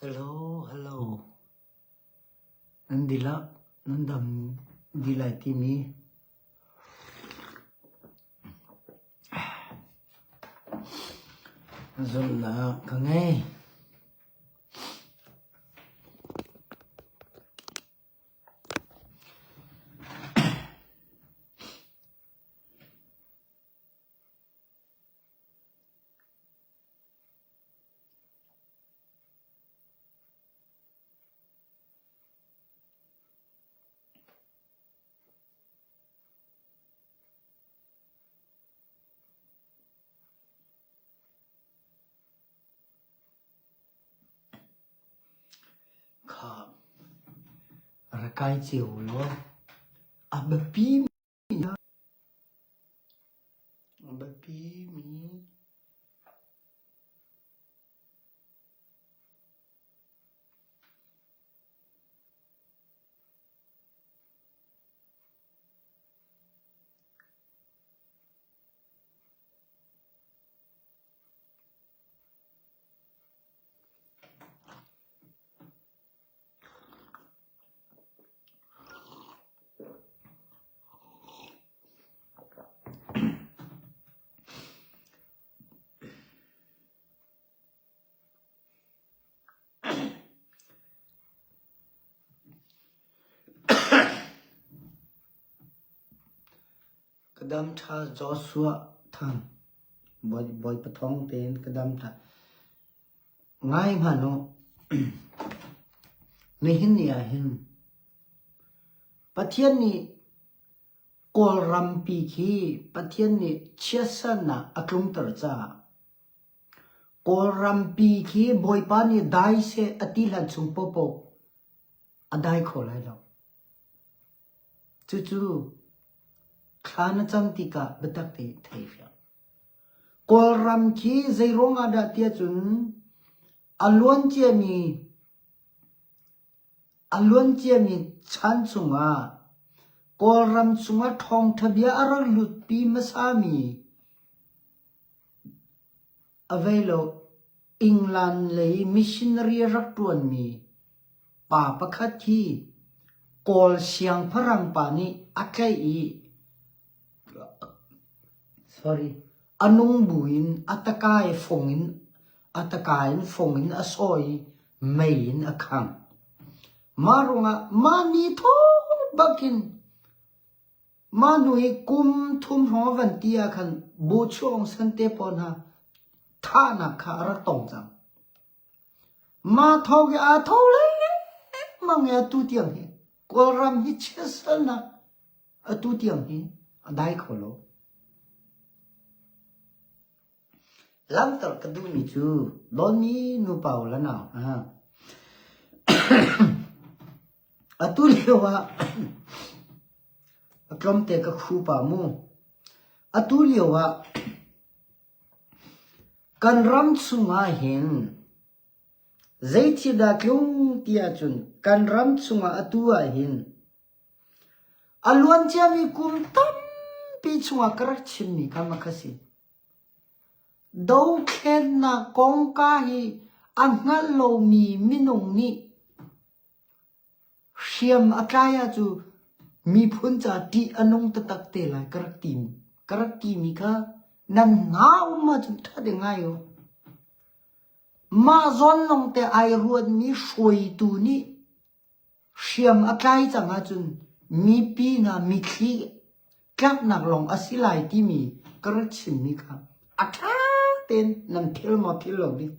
Hello, hello. Nan dihlak nan dam dih lai timi zumhnak ka ngei. Kha ra kai cio law a biapi a biapi mi Ka dam ṭha Joshua Thang Bawipa thawng tein ka dam ṭha. Ngai hmanh u, nihin ni ah hin Pathian nih Kawlrampi khi Pathian nih chiatsernak a tlungter caah Kawlrampi khi Bawipa nih dai seh a ti hlan chung paohpaoh a dai kho lai lo. Cucu thla na cam tikah biatak tein thei fiang. Kawlram khi zeiruang ah dah tiah cun a luanciami a luanciami chan chungah Kawlram chungah ṭhawngṭha bia a rak lutpi hmasami a vei lo England lei missionary a rak ṭuanmi pa pakhat khi Kawl siangpahrang pa nih a tlaih i sorry a nung buin a takai fung in a taka in fung in a sawh i mei in a khangh. Mah ruangah mah ni thawng bakin Mah hnu i kum thum hrawng a van ti ah khan Buchu Aung San te pawl hna thahnak kha a rak tong cang. Mah thawng hi aa tho lengmang i atu tiang hi Kawlram hi chiatsernak atu tiang hi a dai kho lo. Langhter ka duhmi cu dawtmi nupa u le nau hna, atu lio ah a tlawmte ka khu pah mu. Atu lio ah kan ram chungah hin zeithil dah tlung ti ahcun kan ram chungah atu ah hin A luanciami kum tampi chungah ka rak chimmi kha ma kha si. Dothlennak kongka hi a hngal lomi minung nih hriam a tlai ahcu miphun ca ṭih a nung taktak te lai ka rak ti ka rak timi kha nan hna um ahcun ṭha ding ngai u. Mah zawn lawngte ai ruatmi hruaitu nih Hriam a tlai cang ahcun mipi hna mithli tlaknak lawng a si lai timi ka rak chimmi kha a ṭha tein nan phil maw phil lo bik.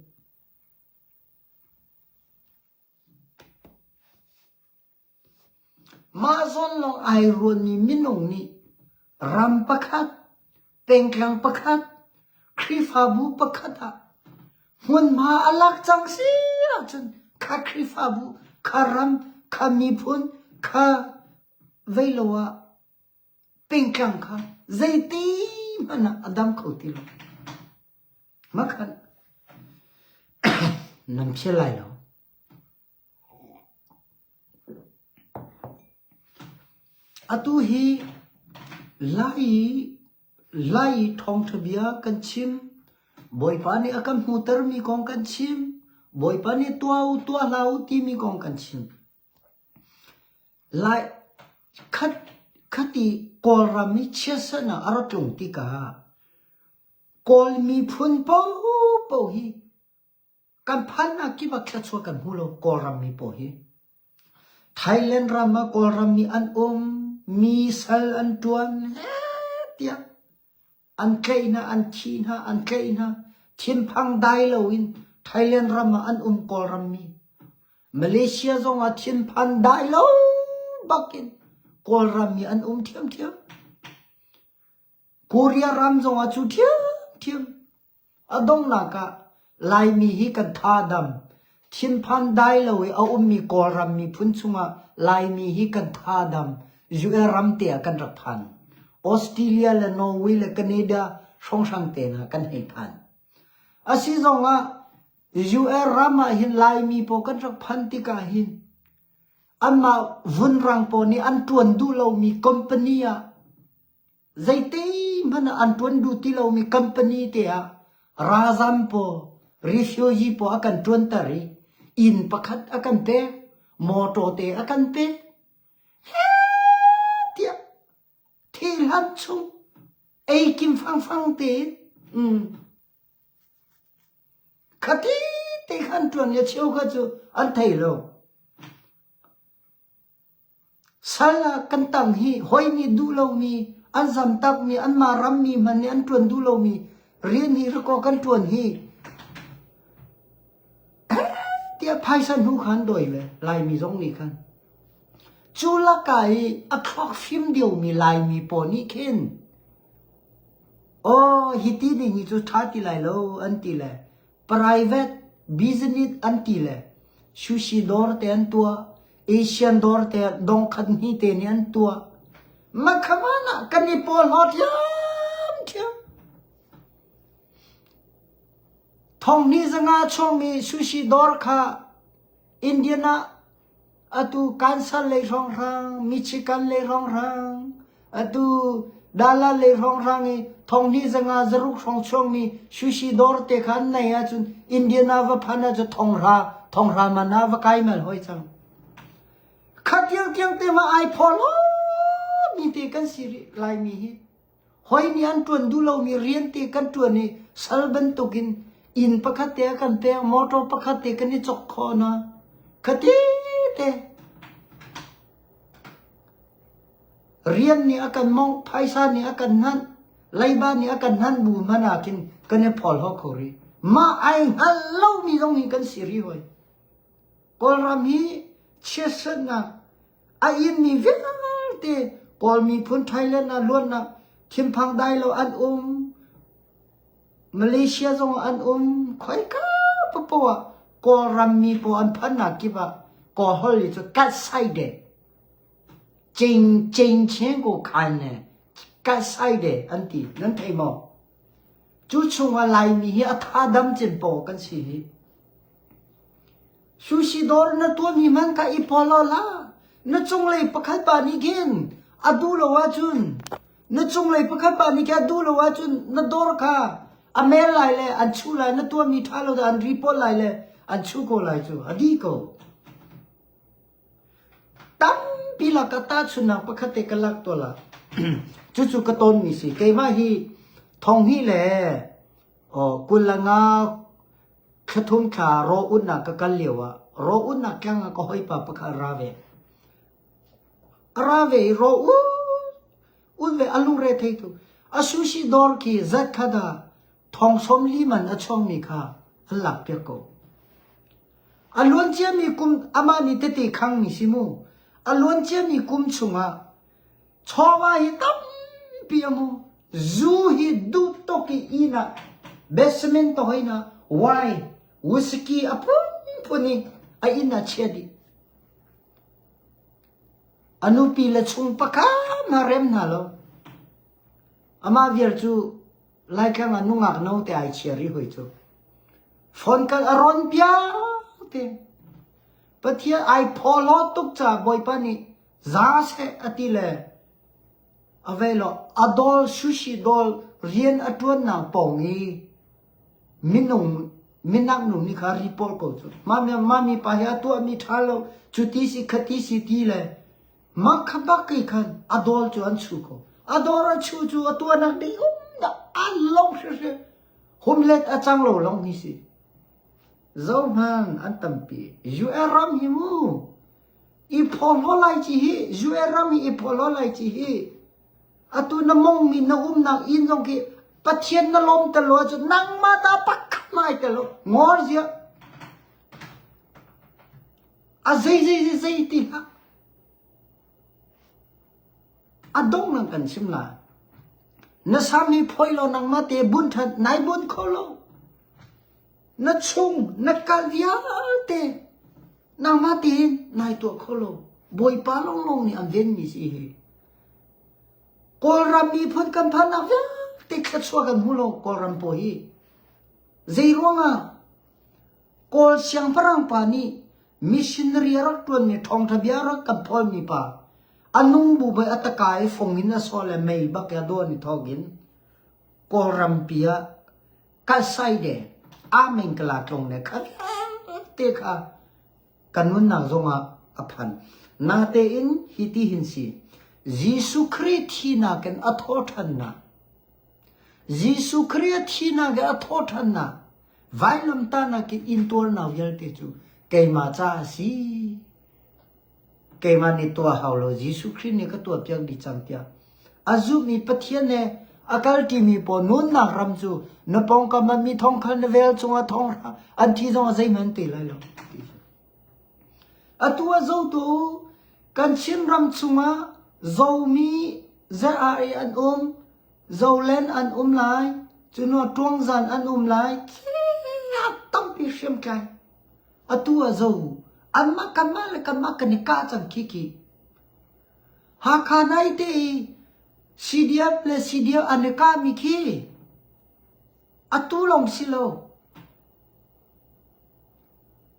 Mah zawn lawng ai ruanmi minung nih ram pakhat pengtlang pakhat, Khrihfabu pakhat ah hmunhma a lak cang si ahcun kha Khrihfabu, kha ram, kha miphun, kha veilo ah pengtlang kha zeiti hmanh ah a dam kho ti lo. Makhan nan phial lai lo. Atu hi Lai Lai i thawngṭha bia kan chim. Bawipa nih a kan hmuhtermi kong kan chim. Bawipa nih tuah u, tuah hlah u timi kong kan chim. Lai khat khati Kawlram i chiatserhnak a ra tlung tikah Kawl miphun paohpaoh hi kan phannak kip ah thluachuah kan hmu lo Kawlram mi pawl hi. Thailand ram ah Kawlram mi an um, mi sal an ṭuan heh tiah an tlaih hna, an thi hna, an tlaih hna. Thinphang dai loin Thailand ram ah an um Kawlram mi. Malaysia zong ah thinphan dai lo bakin Kawlram mi an um ṭhiamṭhiam. Korea ram zong ah cu ṭhiamṭhiam. A donghnak ah Laimi hi kan tha a dam. Thinphan dai lo i a ummi Kawlram miphun chungah Laimi hi kan tha a dam. US ram te ah kan rak phan. Australia le Norway le Canada hrawnghrang te hna kan hei phan. Asi zongah US ram ah hin Laimi pawl kan rak phan tikah hin anmah vunrang pawl nih an ṭuan duh lomi company ah Zeite hmanh ah an ṭuan duh ti lomi company te ah ralzam pawl, refugee pawl a kan ṭuanter i inn pakhat a kan pek, motor te a kan pek. Heh tiah thihlan chung ei kim fangfang tein mm, khati te khan ṭuan le cheu kha cu an thei lo. Sal ah kan tang hi hawi nih duh lomi, an zamtakmi, anmah rammi hmanh nih an ṭuan duh lomi rian hi rakaw kan ṭuan hi tiah phaisa hnu kha an dawi ve Laimi zong nih khan. Cu lakah i a thluak fim deuhmi Laimi pawl nih khin aw hi ti ding hi cu ṭha ti lai lo an ti le private business an ti le sushi dawr te an tuah Asian dawr te dongkhat hni te nih an tuah makhaman ah kan i porhlaw ṭhiamṭhiam thonghni zanga chuangmi sushi dawr kha Indian ah Atu Kansas lei hrawnghrang, Michigan lei hrawnghrang, atu Dallas lei hrawnghrang i thonghnih zanga zaruk hrawng chuangmi sushi dawr te kha an nei ahcun Indiana va phan ahcun thonghra thonghra man ah va kai mal hoi cang. Kha tiang tiang te ma ai phaw mi te kan si rih Laimi hi. Hoi nih an ṭuan duh lomi rian te kan ṭuan i sal bantukin inn pakhat te a kan pek, motor pakhat te kan i cawk khawh hna. Khati te. Rian nih a kan mawngh, phaisa nih a kan hnanh, leiba nih a kan hnanh bu hmanh ah khin kan i phawlhaw kho rih. Mah ai hngal lomi zong hi kan si rih hoi. Kawlram hi chiatserhnak a inmi vialte Kawl miphun Thailand ah luatnak thinphang dai lo an um. Malaysia zong an um. Khoika papoh ah Kawlram mi pawl an phannak kip ah Kawl holh i cu kat sai de. Cing cing chen ko khan ne kat sai de an ti. Nan thei maw? Cu chungah Laimi hi a tha dam cin paw kan si hi. Sushi dawr na tuahmi hmanh kha i pawlaw hlah. Na cunglei pakhat pa nih khin a duh lo ahcun na cunglei pakhat pa nih khin a duh lo ahcun na dawr kha a mel lai le an chuh lai na tuahmi ṭha lo an report lai le an chuh ko lai cu a dih ko. Tampi lakah tahchunhnak pakhat te ka lak tuah la. Cucu ka tawnmi si. Keimah hi thonghnih le kul le nga Thlathum thla raw-unnak ka kal lioah raw-unnak tlang ah ka hawipa pakhat a ra ve. A ra ve i raw-un un ve a lungre thei tuk. A sushi dawr khi zat khat ah thong sawmli man a chuangmi kha an lakpiak ko. A luan ciami kum amah nih tete khangmi si mu. A luan ciami kum chungah Chawva hi tampi a mu. Zu hi duh tuk i inn ah basement to hoi na wine, whisky a phunphun i a inn ah chia dih. A nupi le chung pakhat hna rem hna lo. Amah vial cu Laitlang ah nungak no te ai chia ri hoi cu. Phone kal a ron piak te. Pathian ai phawlaw tuk ca Bawipa nih Za seh a ti le a vei law a dawl sushi dawl rian a ṭuannak pawng i minung Minak nu nih kha report ko cu. Mah mah mi pa hi a tuahmi ṭha lo, cu ti si khati si ti le mah kha bak i khan a dawl cu an chu ko. A dawr a chu cu a tuahnak ding um dah an long hrihhri. Humlet a cang lo long hi si. Zohman an tampi. UN ram hi mu. I phawhlaw lai ci hi, UN ram hi i phawhlaw lai ci hi. Atu na mongmi na umnak inn zong khi Pathian na lawm tel lo ahcun nangmah ta pakhat mai tel lo. Ngor zia. A zei zei zei zei ti hlah. A dong nang kan chim la. Na sam hi phoi lo nangmah te bun than nai bun kho lo. Na chung na kal vialte nangmah tein nai tuah kho lo. Bawipa lawnglawng nih an venmi si hi. Kawlram miphun kan phannak vialte thluachuah kan hmu lo Kawlram pawl hi. Zei ruangah Kawl siangpahrang pa nih missionary a rak ṭuanmi ṭhawngṭha bia a rak kan phawlmi pa a nung bu bai a taka i fung in a sawh le mei bak i a dawn i thawk in Kawlram pi ah kalsai de amen kala tlong le kha vialte kha kan nunnak zongah a phan. Natein hi ti hin si Jesuh Khrih thinak in a thawṭhannak Jesuh Khrih a thinak in a thawṭhannak vailamtahnak in intuarnak vialte cu keimah caah a si. Keimah nih tuah hau lo Jesuh Khrih nih ka tuahpiak dih cang tiah a zumhmi Pathian he a kalṭimi pawl nunnak ram cu na pawngkam ah mi thongkhal na vel cungah thong an thi zong ah zeihmanh te lai lo. Atu a zotu kan Chin ram chungah Zomi ZRA an um, Zolen an um lai, cunuah Tuangzan an um lai, tampi hriamtlai. Atu a zo anmah kanmah le kanmah kan i kah cang khi khi. Hakha nai te i CDF le CDF an i kahmi khi atu lawng si lo.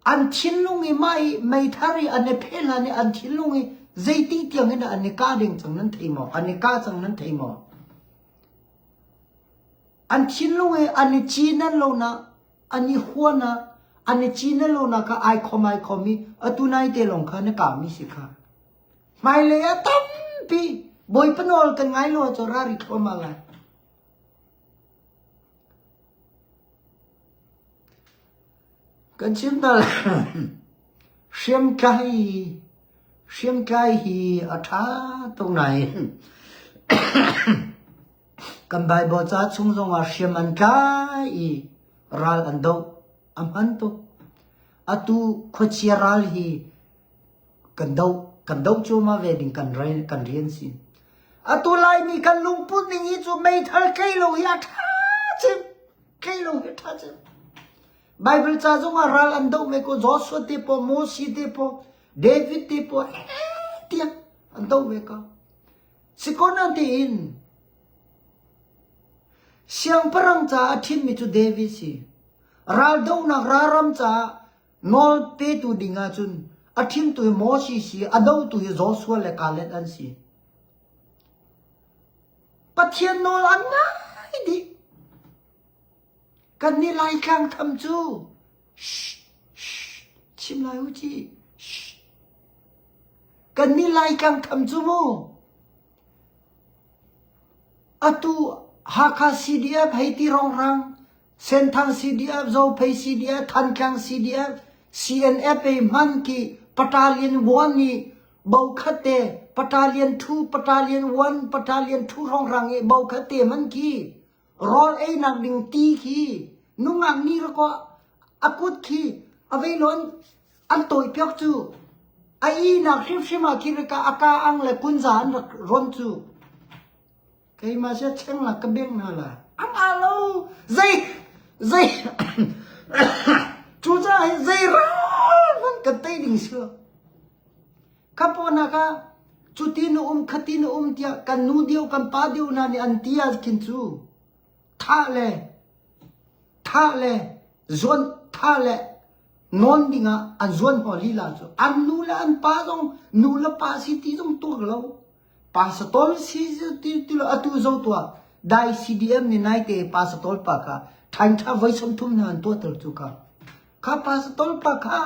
An thinlung i mah i meithar i an i pheh hlan i an thinlung i zeiti tiang in an i kah ding cang nan thei maw? An i kah cang nan thei maw? An thinlung i an i cinan lo nak an i huanak an i cinan lo nak kha ai khom ai khom i atu nai te lawng kha na kahmi si kha. Hmailei ah tampi Bawipa nawl kan ngai lo ahcun rari thluahmah lai. Kan chim hna lai. Hriamtlai hriamtlai hi a ṭha tuk nain kan Baibal ca chung zongah hriam an tlai i ral an doh. A hman tuk. Atu khuachia ral hi kan doh kan doh cuahmah ve ding kan kan rian si. Atu Laimi kan lungput ning hi cu meithal tlei lo hi a ṭha cem. Tlei lo hi a ṭha cem. Bible ca zongah ral an doh ve ko Joshua te po Moses te po David te po tiang an doh ve ko. Sikona tein siangpahrang caah a thimmi cu David si. Raldohnak ralram caah Nawl petu ding ahcun a ṭhimtu hi Moses si, a dotu hi Joshua le Caleb an si. Pathian nawl an ngai dih. Kan nih Laitlang tham cu shh shh chim lai u ci shh. Kan nih Laitlang tham cu mu atu Hakha CDF hei ti rongrang Senthang CDF, Zophei CDF, Thantlang CDF, CNF ei hman ki Battalion 1 i bo khat te Battalion 2, Battalion 1, Battalion 2 rongrang i bo khat te man ki rawl ei nak ding ti khi nungak ni ra a kut khi a vei lon an tawi piak cu a i nak hrimhrim ah khi rika a ka ang le kunza an rak ron cu Keimah sia cheng la ka beng hna la. Ang a lo zei zei cucaah hi zei ral hmanh kan tei ding si lo. Kha na ka cuti na um khati na um tiah kan nu deuh kan pa deuh hna nih an ti ah khin cu thah le thah le zuan thah le nawn dingah an zuan hnaw lila cu an nu le an pa zong nu le pa si ti zong tuak lo Pastor si ti ti lo atu zo tua dai CDM ni nai te pastor pa kha. Thaingtha voi 30 hna an tuahter cu ka. Kha pastor pa kha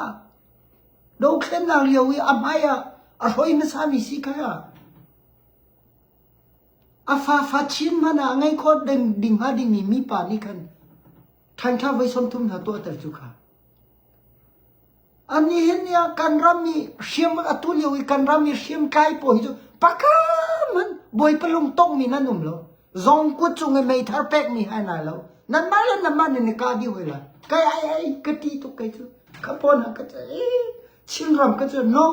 dothlennak lio i a hmai ah a hroi hmasami si kha. A fa fa chin hmanh ah a ngei khawh ding ding hnga dingmi mipa nih khan thaingtha voi 30 hna tuahter cu kha. An nihin ni ah kan ram i hriam atu lio i kan ram i hriamtlai pawl hi cu pakam an Bawipa lung tongmi nan um lo. Zong kut cung i meithar pekmi hai nai lo. Nanmah le nanmah nan i kah dih hoi lai. Kai ai ai ka ti tuk kei cu. Ka pawn ah ka cu eh Chinram ka cu no.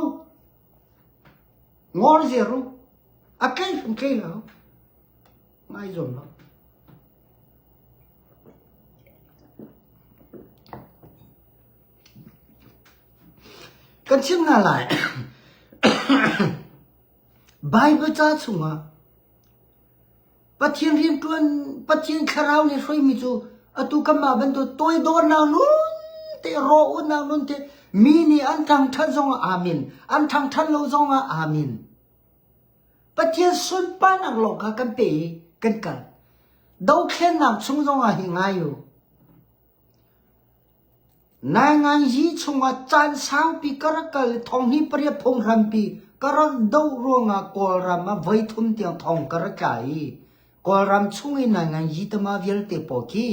Ngor zero. A tlei hrim tlei lo. Ngai zuam lo. Kan chim hna lai. Bible ca chungah Pathian rianṭuan, Pathian thlarau nih hruaimi cu atu kanmah bantuk toidornak nun te, rawh-unnak nun te, mi nih an thangṭhat zongah amen, an thangṭhat lo zongah amen. Pathian sunparnak lawng kha kan pe i kan kal. Dothlennak chung zongah hi ngai u. Nainganzi chungah caan saupi ka rak kal i thonghnih pariat phunghrampi ka rak doh ruangah Kawlram ah voithum tiang thong ka rak tla i Kawlram chung i nainganzi tama vialte pawl khi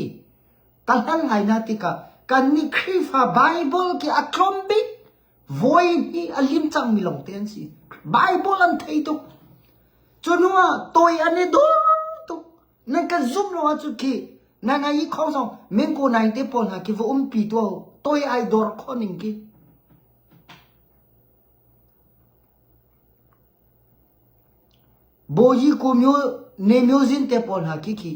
ka hngal ngai hna tikah kannih Khrihfa Baibal khi a tlawm bik voi hnih a lim cangmi lawngte an si. Baibal an thei tuk. Cu hnu ah toi an i dor tuk. Nan kan zumh lo ahcun khi na ngai i khong zong mengko nain te pawl hna khi va umpi tuah u. Toi ai dor khawh ning khi. Boyi ko myo ne myo zin te pawl hna khi khi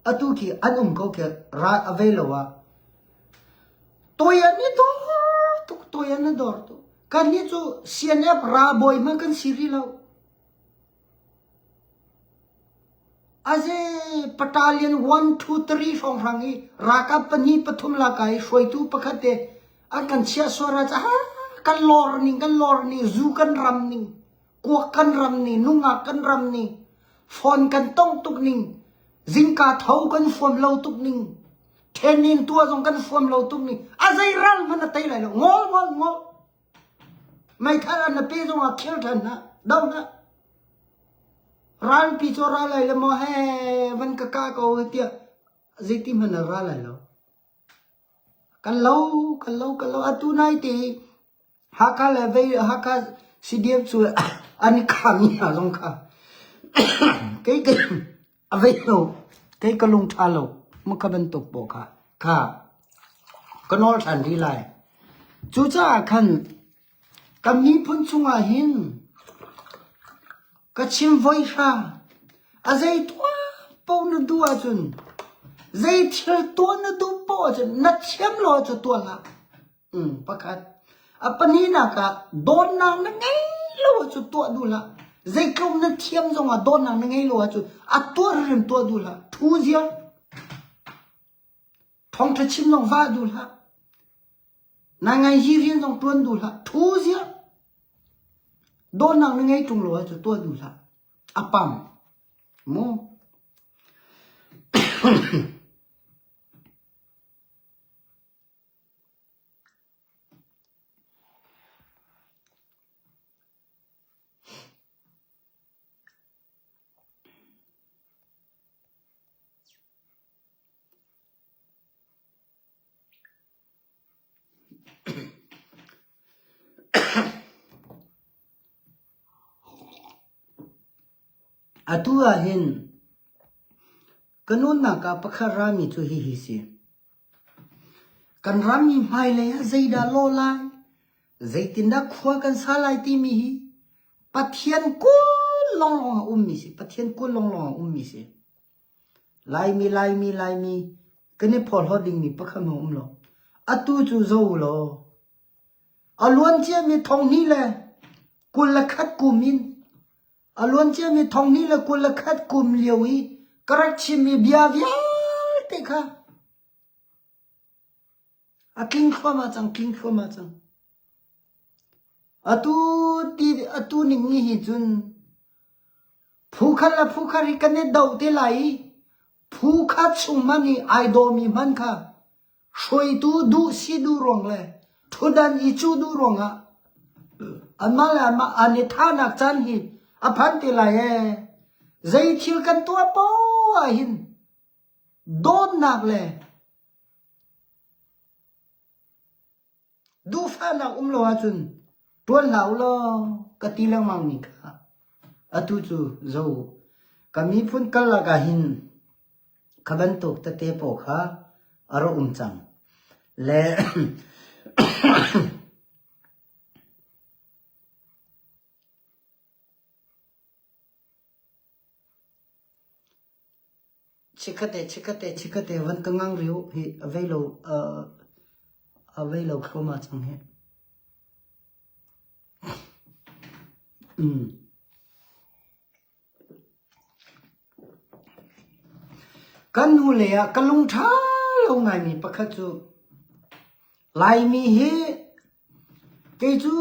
atu khi an um ko khi ra a ve lo ah toi an i dor tuk toi an i dor tuk kan nih cu CNF ra bawi hmanh kan si rih lo Aze battalion one two three hrawnghrang i ralkap pahnih pathum laka i hruaitu pakhat te an kan chiah sual ah ah kan lor ning kan lor ning zu kan ram ning kuak kan ram ning nungak kan ram ning phone kan tong tuk ning zingka tho kan fuam lo tuk ning training tuah zong kan fuam lo tuk ning a zei ral hmanh a tei lai lo ngol ngol ngol Meithal an na pe zongah khel ṭhan hlah, do hlah. Ralpi cu ra lai le maw he van ka kah ko tiah zeiti hmanh ah ra lai lo. Kan lo, kan lo, kan lo. Atu nai te Hakha le vei Hakha CDF cu an i khami hna zong kha kei kei a vei lo kei ka lung ṭha lo maka bantuk pawl kha kha ka nawl ṭhan rih lai. Cucaah khan kan miphun chungah hin ka chim voi hra a zei tuah paoh na duh ahcun zei thil tuah na duh paoh ahcun na thiam lo ahcun tuah hlah. Pakhat. A pahnihnak ah dawtnak na ngei lo ahcun tuah duh hlah. Zeitluk na thiam zongah dawtnak na ngei lo ahcun a tuah hrim tuah duh hlah. Thu ziar. Thawngṭha chim zong vah duh hlah. Na ngai hi rian zong ṭuan duh hlah. Thu ziar. Dawtnak na ngei ṭung lo ahcun tuah duh hlah. A pam. Mu. Atu ah hin ka nunnak ah pakhat rami cu hihi si. Kan ram hi hmailei ah zeidah lawh lai, zeitindah khua kan sa lai timi hi Pathian kul lawnglawng a ummi si. Pathian kul lawnglawng a ummi si. Laimi, Laimi, Laimi kan i phorhlawt dingmi pakhat hmanh um lo. Atu cu zo u law, a luan ciami thonghnih le 21 kum in A luanciami 2021 kum lio i ka rak chimmi bia vialte kha a tling thluahmah cang, tling thluahmah cang. Atu ti atu ning ni hi cun phu khat le phu khat hi kan i do te lai i. Phu khat chung hmanh i ai dawmi hmanh kha hruaitu duh si duh ruang le ṭhutdan i cuh duh ruangah anmah le anmah an i thahnak caan hi a phan te lai ee. Zei thil kan tuah poah ah hin dawtnak le Duhfahnak um lo ahcun ṭuan hlah u law ka ti lengmangmi kha atu cu zo u. Ka miphun karlak ah hin kha bantuk tete pawl kha a rak um cang. Le Chikkhatte, chikkhatte, chikkhatte van ka ngang rih u. Hi a vei lo, uh, a vei lo thluahmah cang hi. Mm. Kan nu le ah ka lung ṭha lo ngaimi pakhat cu Laimi hi kei cu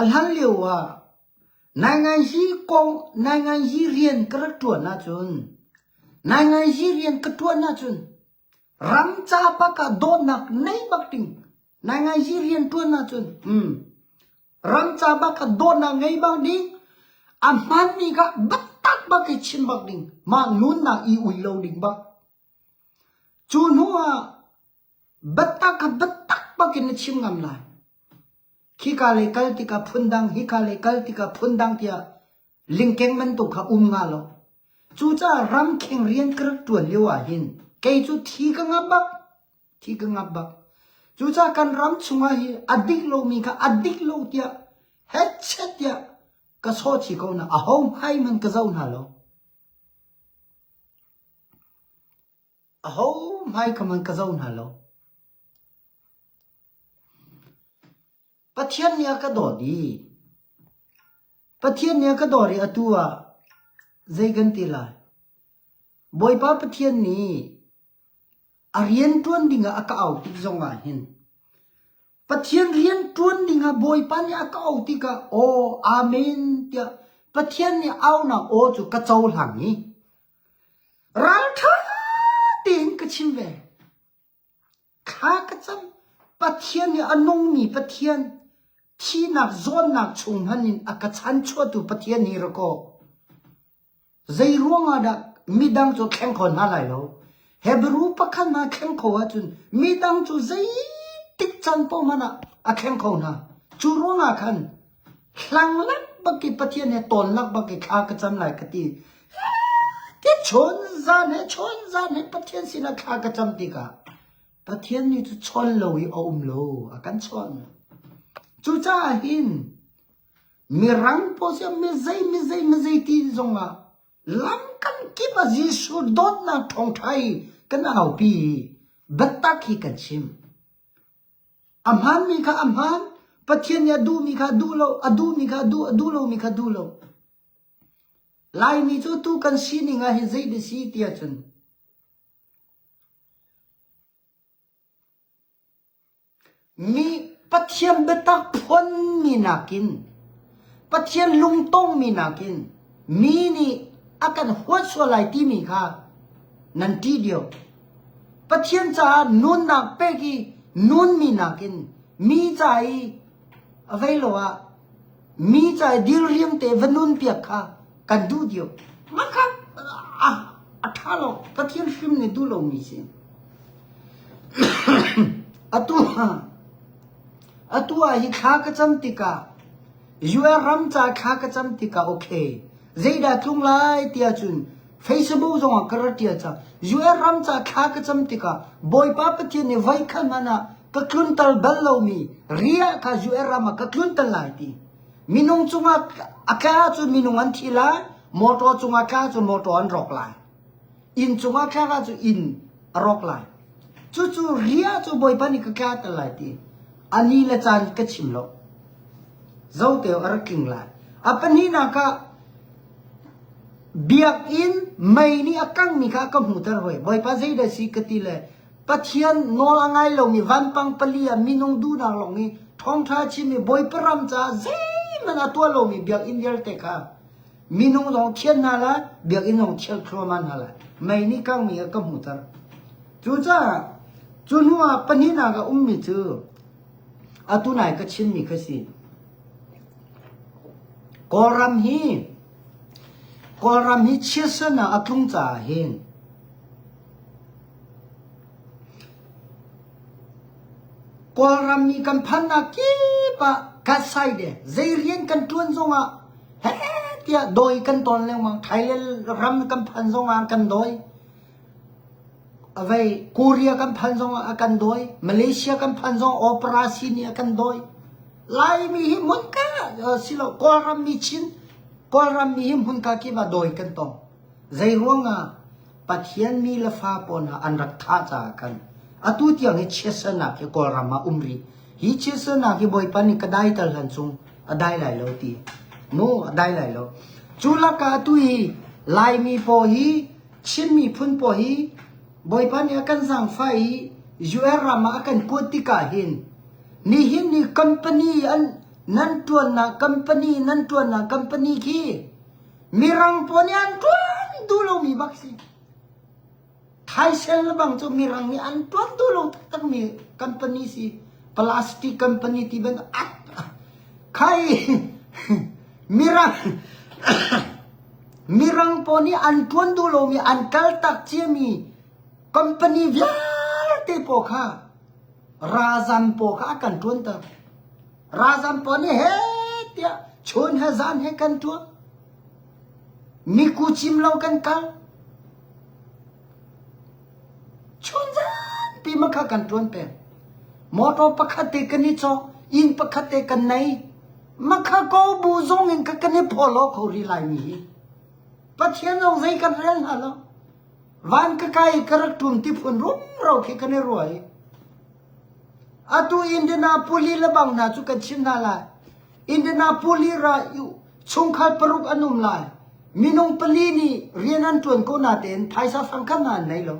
A hlan lio ah nainganzi kong nainganzi rian ka rak ṭuan ahcun nainganzi rian ka ṭuan ahcun ram ca bak ah dawtnak nei bak ding nainganzi rian ṭuan ahcun um ram ca bak ah dawtnak ngei bak ding a hmanmi kha biatak bak i chim bak ding mah nunnak i ui lo ding bak cu hnu ah Biatak kha biatak bak in na chim ngam lai. Khika lei kal tikah phundang, hika lei kal tikah phundang tiah lingkeng bantuk kha um nga lo. Cucaah ramkheng rian ka rak ṭuan lio ah hin kei cu thi ka ngap bak. Thi ka ngap bak. Cucaah kan ram chungah hi a dik lomi kha a dik lo tiah hetchet tiah ka sawhchih ko na aho hmai hmanh ka zoh hna lo. Aho hmai ka man ka zoh hna lo. Pathian nih a ka dawt i Pathian nih a ka dawt i atu ah zei kan ti lai? Bawipa Pathian nih a rian ṭuan dingah a ka auh tik zongah hin Pathian rian ṭuan dingah Bawipa nih a ka auh tikah aw amen tiah Pathian nih aunak aw cu ka cohlang i Ralṭha tein ka chim ve. Thla ka cam. Pathian nih a nungmi Pathian thihnak zawnnak chung hmanh in a ka chanchuahtu Pathian hi ra kaw. Zei ruangah dah midang cu thleng kho hna lai lo? Hebrew pakhat hna thleng kho ahcun midang cu zeitik caan paoh hmanh ah a thleng kho hna. Cu ruangah khan Hlang lak bak i Pathian he tawn lak bak i thla ka cam lai ka ti. Ti chun zan he chun zan he Pathian sinah thla ka cam tikah Pathian nih cu chawn lo i a um lo a kan chawn. Cucaah hin mirang pawl si mi zei mi zei mi zei ti zongah lam kan kip ah Jesuh dawtnak thawngṭha i kan aupi i biatak hi kan chim. A hmaanmi kha a hmaan, Pathian nih a duhmi kha a duh lo, a duhmi kha a duh, a duh lomi kha a duh lo. Laimi cu tu kan sining ah hin zei dah si ti ahcun mi Pathian biatak phuanmi nakin Pathian lungtongmi nakin mi nih a kan huat sual lai timi kha nan ṭih deuh. Pathian caah nunnak pek i nunmi nakin mi ca i a vei lo ah mi ca i diriam te va nun piak kha kan duh deuh. Mah kha a, a ṭha lo. Pathian hrim nih duh lomi si. Atu atu ah hi thla ka cam tikah UN ram ca thla ka cam tikah okay zeidah tlung lai tiah cun Facebook zongah ka rak ṭial cang. UN ram ca thla ka cam tikah Bawipa Pathian nih voikhat hmanh ah ka tlunter bal lomi riah kha UN ram ah ka tlunter lai ti. Minung cungah a tla ahcun minung an thi lai, motor cungah tla ahcun motor an rawk lai. Inn cungah tlak ahcun inn a rawk lai. Cucu riah cu Bawipa nih ka tlater lai ti. A ni le caan ka chim lo. Zoteo a rak tling lai. A pahnihnak ah biakinn mei nih a kangmi kha a ka hmuhter hoi. Bawipa zeidah si ka ti le Pathian nawl a ngai lomi vanpang pali ah minung duhnak lawng i thawngṭha chim i Bawipa ram caah zeihmanh a tuah lomi biakinn vialte kha. Minung zong thian hna lai, biakinn zong thial thluahmah hna lai. Mei nih kangmi a ka hmuhter. Cucaah cu hnu ah pahnihnak a ummi cu atu nai ka chimmi kha si. Kawlram hi Kawlram hi chiatsernak a tlung caah hin Kawlram mi kan phannak kip ah katsai de zei rian kan ṭuan zongah heh tiah dawi kan tawn lengmang. Thailand ram kan phan zongah an kan dawi. Avei Korea kan phan zongah a kan dawi. Malaysia kan phan zong operasi nih a kan dawi. Laimi hi hmunka silo Kawlram mi Chin Kawlram mi hi hmunka kip ah dawi kan tong. Zei ruangah Pathian mi le fa pawl hna an rak thah caah khan atu tiang hi chiatsernak hi Kawlram ah um rih. Hi chiatsernak hi Bawipa nih ka daital hlan chung a dai lai lo ti. Mu a dai lai lo. Cu lakah atu hi Laimi pawl hi Chin miphun pawl hi Bawipa nih a kan zaangfah i US ram ah a kan kuat tikah hin nihin ni company an nan ṭuannak company nan ṭuannak company khi Mirang pawl nih an ṭuan duh lomi bak si. Thaisel le bang cu mirang nih an ṭuan duh lo taktakmi company si. Plastic company ti bantuk khai mirang mirang pawl nih an ṭuan duh lomi an kaltak ciami company vialte pawl kha razam pawl kha a kan ṭuanter. Ralzam pawl nih he tiah chun he zan he kan tuah. Miku cim lo kan kal. Chun zan pi ma kha kan tuan peng. Motor pakhat te kan i cawk, inn pakhat te kan nei. Makha ko bu zong in ka kan i pholo kho ri lai mi hi. Pathian zong zei kan rel hna lo. Van ka kai ka rak tum ti phun rumro khi kan i ruai. Atu Indianapolis le bang hna cu kan chim hna lai. Indianapolis ra chungkhar paruk an um lai. Minung pali nih rian an ṭuan ko natein phaisa fangkhat hna an nei lo.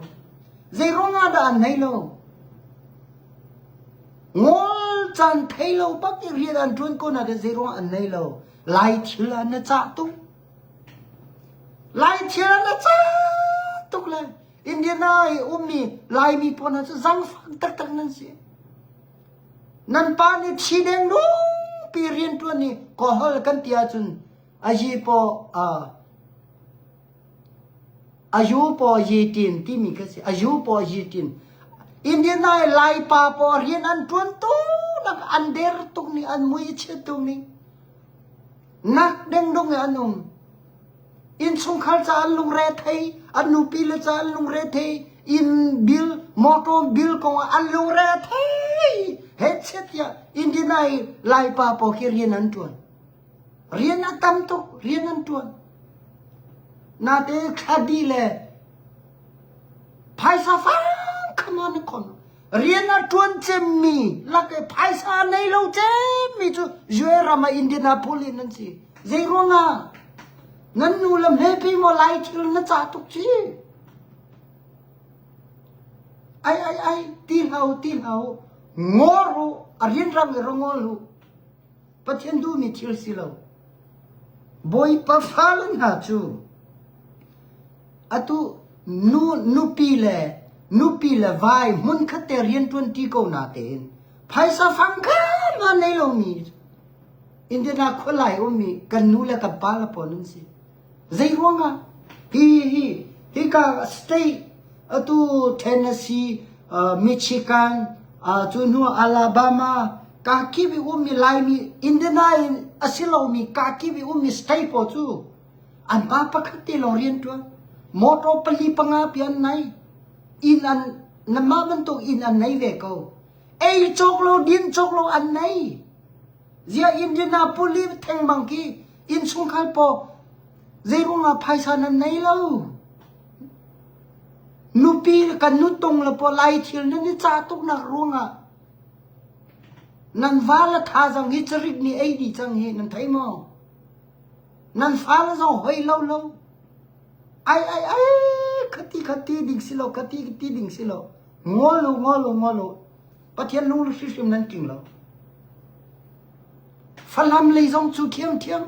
Zei ruangah dah an nei lo? Ngol caan thei lo bak i rian an ṭuan ko natein zei ruangah an nei lo? Lai thil ah na cah tuk. Lai thil ah na cah tuk le Indiana i ummi Laimi pawl hna cu zangfak taktak nan si. Nan pa nih thi deng lungpi rianṭuan i kawhol kan ti ahcun ayi paw ayu paw yi tin timi kha si. Ayu paw yi tin. Indiana i Laipa paw rian an ṭuan tuk an der tuk ning an mui chiat tuk ning nak dengdung i an um. Innchungkhar ca an lungre thei, an nupi le ca an lungre thei, inn bill, motor bill kong ah an lungre thei. Headset tiah Indiana i Laipa pawl khi rian an ṭuan. Rian a tam tuk, rian an ṭuan. Nate thladi le phaisa fang come on khon. Rian a ṭuan cemmi lak i phaisa nei lo cemmi cu US ram ah Indianapolis nan si. Zei ruangah? Nan nu le hmepi maw lai thil na cah tuk ci? Ai ai ai ti hlau ti hlau ngor u a rianrang i ra ngol u. Pathian duhmi thil si lo. Bawipa fale hna cu atu nu nupi le nupi le vai hmunkhat te rianṭuan ṭi ko na tein phaisa fang kha ma nei lomi Indiana khualai ummi kan nu le kan pa le pawl an si. Zei ruangah hi hi hika state atu Tennessee, uh, Michigan, uh, cu hnu Alabama, kakip i ummi Laimi Indiana in a si lomi kakip i ummi state pawl cu an pa pakhat te lawng rian ṭuan. Motor pali panga pi an nei. Inn an nanmah bantuk inn an nei ve ko. Ei cawk lo din cawk lo an nei. Ziah Indianapolis thengmang khi innchungkhar paw zeiruangah phaisa nan nei lo? Nupi kan nutung le paw lai thil nan i cah tuknak ruangah nan va le thazang hi carit nih ei dih cang hi nan thei maw? Nan fale zong hoi lo lo. Ai ai ai khati khati ding si lo khati ti ding si lo. Ngol u ngol u ngol u. Pathian lung hrimhrim nan tling lo. Falam lei zong cu thiamthiam.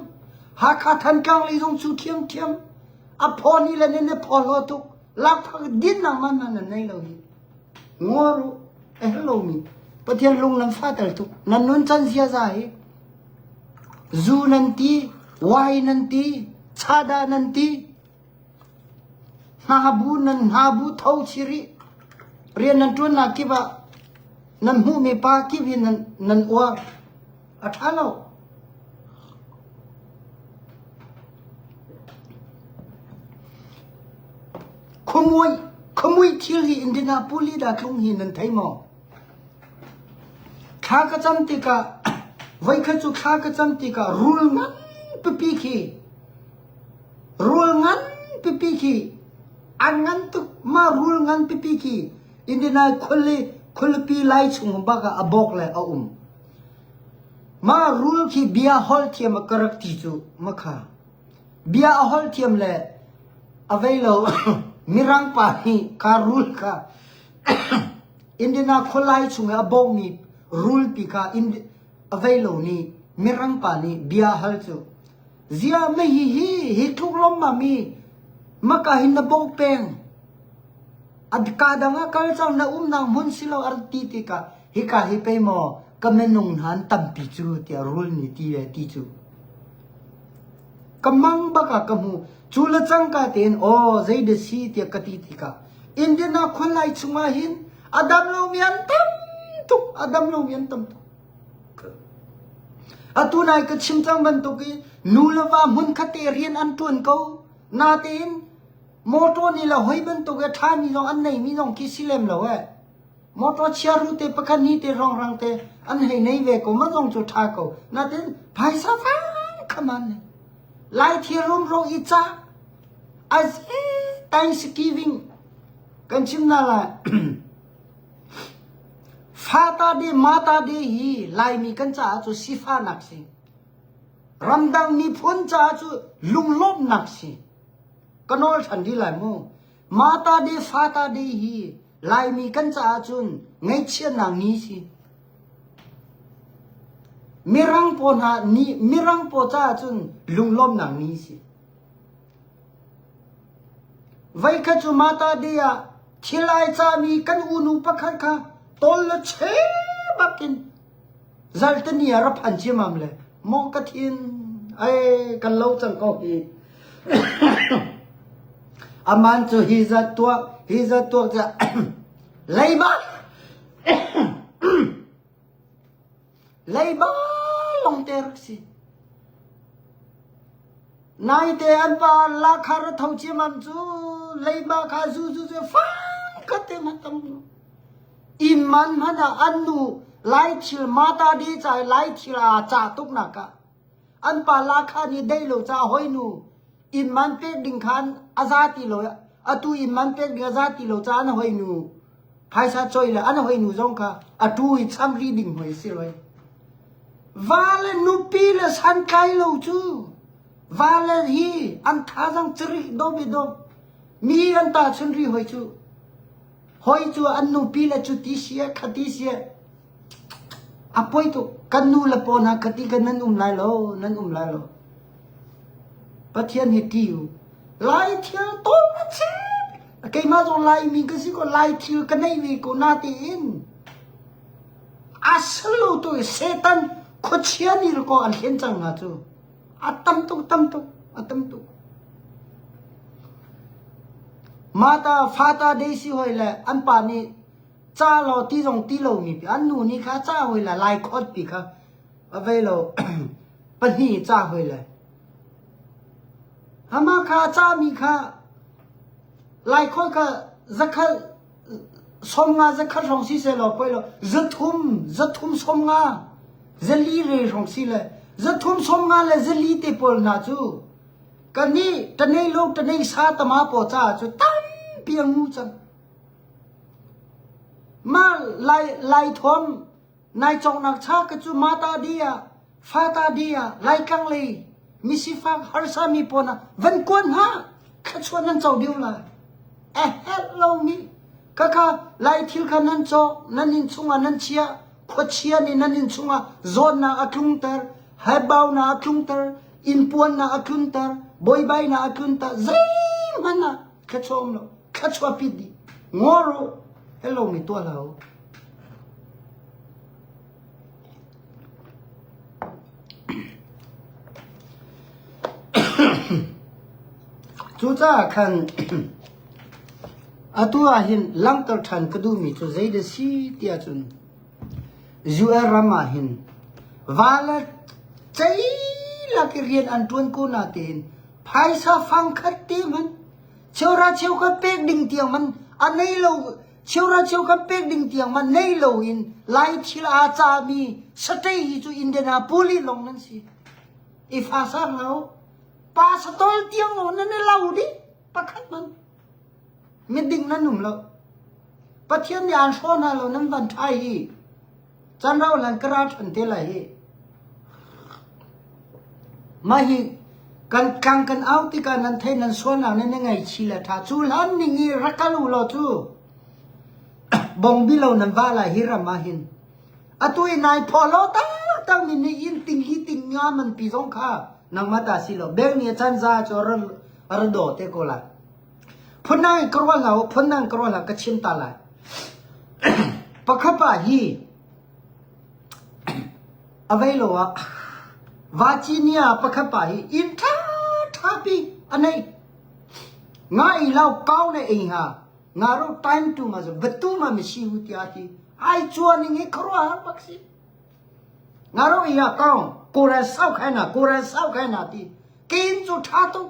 Hakha Thantlang lei zong cu ṭhiamṭhiam. A phaw ni le nan i phawhlaw tuk. Lakphak dinnak man hmanh nan nei lo hi. Ngawr u. A herh lomi. Pathian lung nan fater tuk. Nan nun can ziaza hi. Zu nan ti, wai nan ti, chada nan ti. Hnabu nan hnabu tho chiri. Rian nan ṭuannak kip ah nan hmuhmi pa kip hi nan, nan uar. A ṭha lo. Khuamui, khuamui thil hi Indianapolis dah tlung hi nan thei maw? Thla ka cam tikah, voikhat cu thla ka cam tikah rul ngan pipi khi, rul ngan pipi khi, an ngan tuk, mah rul ngan pipi khi Indiana khuali, khualipi lai chung bak ah a bawk le a um. Mah rul khi bia holh thiam a ka rak ti cu makha. Bia a holh thiam le a vei lo Mirang pa nih kha rul kha Indiana khualai chung i a bawhmi rulpi kha a vei lo nih Mirang pa nih bia hal cu Zia mei hi hi hi tluk lawmmam i maka hin na bawh peng. A ka dang ah kal cang na umnak hmun si lo a rak ti tikah hika hi pei maw ka minung hna an tampi cu tiah rul nih ti le ti cu. Ka mang bak ah ka hmu. Cu le cangka tein aw zei dah si tiah ka ti tikah Indiana khualai chungah hin a dam lomi an tam tuk a dam lomi an tam tuk. Atu nai ka chim cang bantuk i nu le va hmunkhat te rian an ṭuan ko. Natein Motor nih le hoi bantuk i a ṭhami zong an neimi zong khi si lem lo eh. Motor chiaru te pakhat ni te rongrang te an hei nei ve ko ma zong cu ṭha ko. Natin phaisa fang khaman ne. Lai thil rumro i ca as Thanksgiving kan chim na lai. Fata de mata de hi Laimi kan caah cu sifanak si. Ramdang miphun caah cu lunglawmhnak si. Ka nawl ṭhan rih lai mu. Mata de fata de hi Laimi kan caah cun ngaihchiatnak ni si. Mirang paw hna ni mirang paw caah cun lunglawmnak ni si. Voikhat cu Mata de ah thil ai cahmi kan unu pakhat kha tawl le che bakin Zaltani ah ra phan ciamam le maw ka thin ai kan lo cang ko hi. Aman cu hi zat tuak hi zat tuak ca leiba leiba long te rak si. Naite an pa lakhar a tho ciamam cu leiba kha zu zu zu fang khat te ma tam. Inn man hmanh ah an nu Laithil Mata Day ca i Laithil aa cah tuknak ah an pa lahkhah nih deih lo caah hawinu inn man pek ding khan a za ti lo atu inn man pek ding a za ti lo caah an hawinu phaisa choi le an hawinu zong kha a tu i cham rih ding hoi si roi. Va le nupi le santlai lo cu va le hi an thazang cari dom i dom mi an ta chun ri hoi cu Hoi cu an nupi le cu ti si eh, kha ti si eh. A poi tuk. Kan nu le paw hna khati kan nan um lai lo, nan um lai lo. Pathian hi ti u. Lai thil tawn a si. Keimah zong Laimi ka si ko, Lai thil ka nei ve ko na tiin. A salo tu Satan khuachia nih ko an hlen cang hna cu. A tam tuk, tam tuk, a tam tuk. Mata fata dei si hoi le an pa nih ca law ti zong ti lomi pi an nu nih kha ca hoi le lai khot pi kha a vei lo pahnih ca hoi le hama kha ca mi kha lai khot kha zakhal 50 zakhat hrawng si seh law poi lo zathum zathum 50 zali re hrawng si le zathum 50 le zali te pawl hna cu kannih tanei lo tanei sa tama paw caah cu tampi a ngu cang mah lai lai thuam nai cawknak cha ka cu mata di ah fata di ah laitlang lei misifak harsa mi pawl ah van kuan hna thluachuah nan co deuh lai a herh lomi khakha lai thil kha nan cawk nan inn chungah nan chiah khuachia nih nan inn chungah zawtnak a tlungter haibaunak a tlungter. Innpuannak a tlunter, buaibainak a tlunter, zeihmanh ah thluachuah um lo. Thluachuah pit dih. Ngor u, hello mi tuah hlah u. Cucaah khan atu ah hin langhter ṭhan ka duhmi cu zeidah si ti ahcun US ram ah hin va le ceilak i rian an ṭuan ko natein phaisa fangkhat te hmanh cheuhra cheukhat pek ding tiang man a nei lo cheuhra cheukhat pek ding tiang man nei lo in Lai thil aa cahmi satei hi cu Indianapolis lawng nan si. I fa sar lo. Pa satol tiang lo nan i lo dih pakhat man. Miding nan um lo. Pathian nih aan hraw hna lo nan van ṭha hi. Can rau lan ka ra ṭhan te lai hi. Mah hi kan tlang kan au tikah nan thei nan sualnak nan i ngaihchih le ṭha. Cu hlan ning i rak kal u law cu bongbi lo nan va lai hi ram ah hin. Atu i nai phaw lo taktak mi nih inn ting hi ting nga man pi zong kha nangmah ta si lo. Beng nih a chan za cu a ra daw te ko lai. Phundang in ka ruah hlah u, phundang in ka ruah hlah, ka chim ta lai. Pakhat pa hi a vei lo ah Virginia pakhat pa hi inn ṭha ṭha pi a nei. Nga i lau kau na ei hnga. Nga ro time tu ma batu ma misi hu tia ti. Ai chuan ning hi khuaruahhar bak si. Nga ro i ya kaung koran sau khai na koran sau khai na ti. Kein cu ṭha tuk.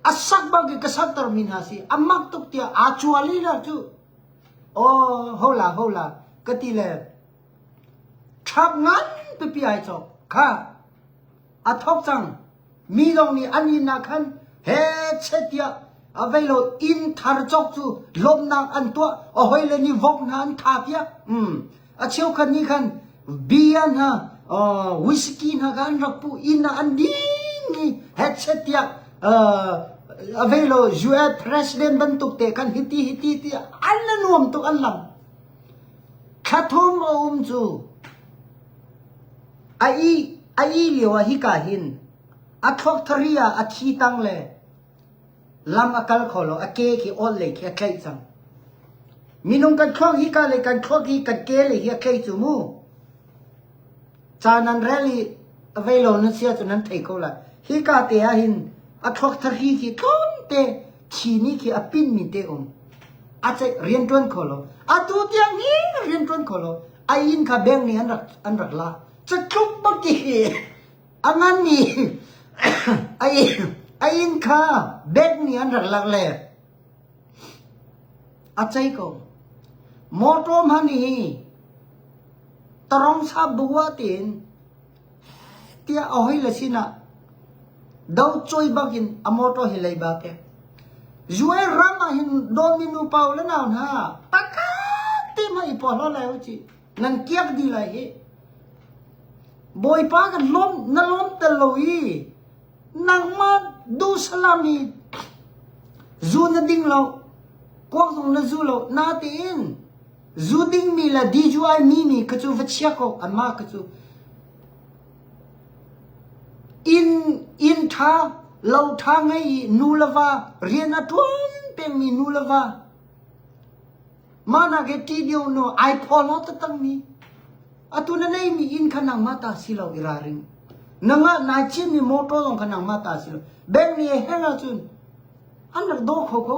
A sak bak i ka sakter mi hna si a mak tuk tiah aa cual i la cu aw hola hola ka ti le ṭhap ngan pipi ai cawk kha a thok cang mi zong nih an inn ah khan he chet tiah a vei lo inn thar cawk cu lawmhnak an tuah a hoi le nih vok hna an tha piak um A cheukhat nih khan beer hna, whisky hna kha an rak puh inn ah an ding i hetchet tiah a vei lo US president bantuk te khan hiti hiti tiah an la nuam tuk an lam. Thla thum a um cu a i a i lio ah hika hin a thluak thari ah a thi tang le Lam a kal kho lo, a ke khi awl lei khi a tlaih cang. Minung kan thluak hi ka le kan thluak hi kan ke lei hi a tlei cu mu. Ca nan rel i a vei lo nan sia cu nan thei ko lai. Hi ka te ah hin a thluak thari khi tlawmte thi ni khi a pin mi te um. A ceih rian ṭuan kho lo. Atu tiang hi rian ṭuan kho lo. A inn kha bank nih an rak an rak la. Catluk bak hi A nganmi a inn kha bank nih an rak lak le a cei ko. Motor hmanh hi tarong sa bua tiin tiah a hoi le sinah do choi bakin a motor hi leiba pek. US ram ah hin dawmi nupa le nau hna pakhat te hmanh i porhlaw lai u cih. Nan kiak dih lai hi. Bawipa kan lawm na lawm tel lo i nangmah duhsalam hi zu na ding lo kuak zong na zu lo natein zu dingmi le DUI mi mi kha cu va chia ko anmah kha cu inn inn ṭha lo ṭha ngei i nu le va rian a ṭuan pengmi nu le va Mah nak hi ṭih deuh nu ai phaw taktak mi. Atu na neimi inn kha nangmah ta si lo i ralring. Nangah nai citmi motor zong kha nangmah ta si lo. Bank nih a herh ahcun an rak daw kho ko.